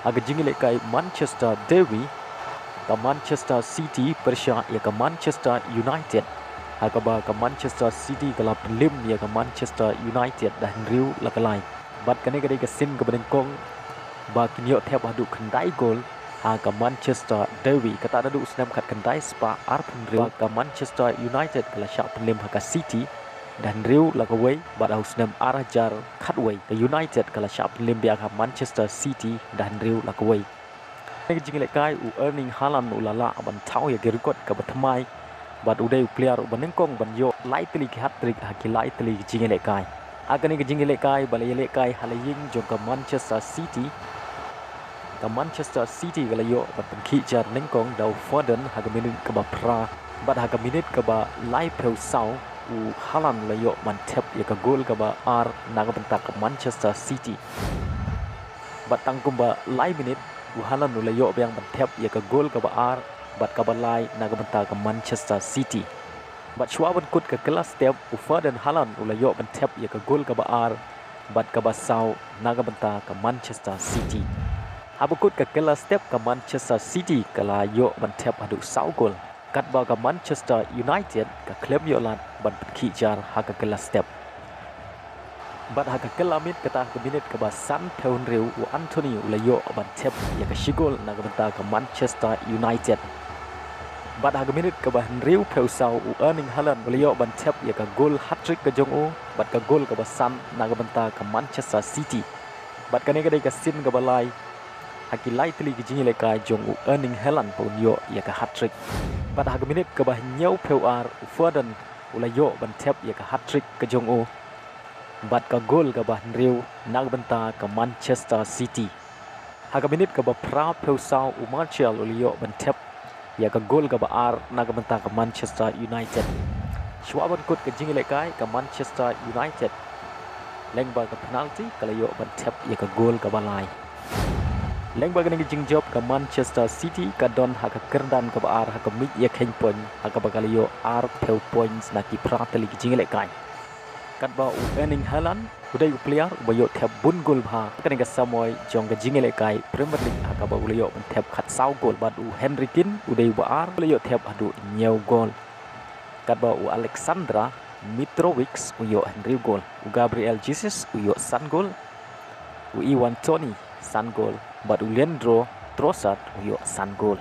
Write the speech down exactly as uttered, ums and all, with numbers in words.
Ha ka jingïalehkai Manchester Derby, ka Manchester City pyrshah ïa ka Manchester United, ha kaba ka Manchester City ka la pynliem ïa ka Manchester United da hynriew la ka lai. Bad kane ka dei ka sien kaba nyngkong ba kin ïoh thep haduh khyndai gol ha ka Manchester Derby, kata naduh u snem khatkhyndai spah arphew hynriew ba ka Manchester United ka la shah pynliem ha ka City da hynriew la kawei, bad ha u snem ar hajar khatwei ka United ka la shah pynliem biang ha Manchester City da hynriew la kawei. Kane ka jingïalehkai u Erling Haaland u la lah ban thaw ïa ka record kaba thymmai, bad u dei u player uba nyngkong ban ïoh lai tylli ki hat-trick ha ki lai tylli ki jingïalehkai. Ha kane ka jingïalehkai ba la ïalehkai ha la ïing jong ka Manchester City, ka Manchester City ka la ïoh ban pynkhih jar nyngkong da u Foden ha ka minit kaba phra, bad ha ka minit kaba laiphew saw u Haaland u la ïoh ban thep ïa ka gol kaba ar na ka bynta ka Manchester City. Bad tang kumba lai minit u Haaland u la ïoh biang ban thep ïa ka gol kaba ar bad kaba lai na ka bynta ka Manchester City. Bad shuwa ban kut ka kylla step u Foden Haaland u la ïoh ban thep ïa ka gol kaba ar bad kaba saw na ka bynta ka Manchester City. Haba kut ka kylla step ka Manchester City ka la ïoh ban thep haduh saw gol, katba ka Manchester United ka khlem ïoh lad ban pynkhih jar ha ka kylla step. Bad ha ka kylla miet, kata ha ka minit kaba sanphew hynriew u Antony u la ïoh ban thep ïa ka shi gol na ka bynta ka Manchester United. Bad ha ka minit kaba hynriewphew saw u Erling Haaland u la ïoh ban thep ïa ka gol hat-trick ka jong u bad ka gol kaba san na ka bynta ka Manchester City. Bad kane ka dei ka sien kaba lai ha ki lai tylli ki jingïalehkai jong u Erling Haaland ba un ïoh ïa ka hat-trick. Bad ha ka minit kaba hynñiewphew ar u Foden u la ïoh ban thep ïa ka hat-trick ka jong u bad ka gol kaba hynriew na ka bynta ka Manchester City. Ha ka minit kaba phraphew saw u Martial u la ïoh ban thep ïa ka gol kaba ar na ka bynta ka Manchester United. Shuwa ban kut ka jingïalehkai ka Manchester United lyngba ka penalty ka la ïoh ban thep ïa ka gol kaba lai. Lyngba kane ka jingjop ka Manchester City ka don ha ka kyrdan kaba ar ha ka miej ïakheiñ point ha kaba ka la ïoh arphew points na ki phra tylli ki jingïalehkai. Katba u Erling Haaland u dei u player uba ïoh thep bun gol bha ha kane ka samoi jong ka jingïalehkai Premier League ha kaba u la ïoh ban thep khatsaw gol, bad u Harry Kane u dei uba ar u la ïoh thep haduh hynñiew gol. Katba u Aleksandar Mitrovic u ïoh hynriew gol, u Gabriel Jesus u ïoh san gol, u Iwan Toney san gol, bad u Leandro Trossard u ïoh san gol.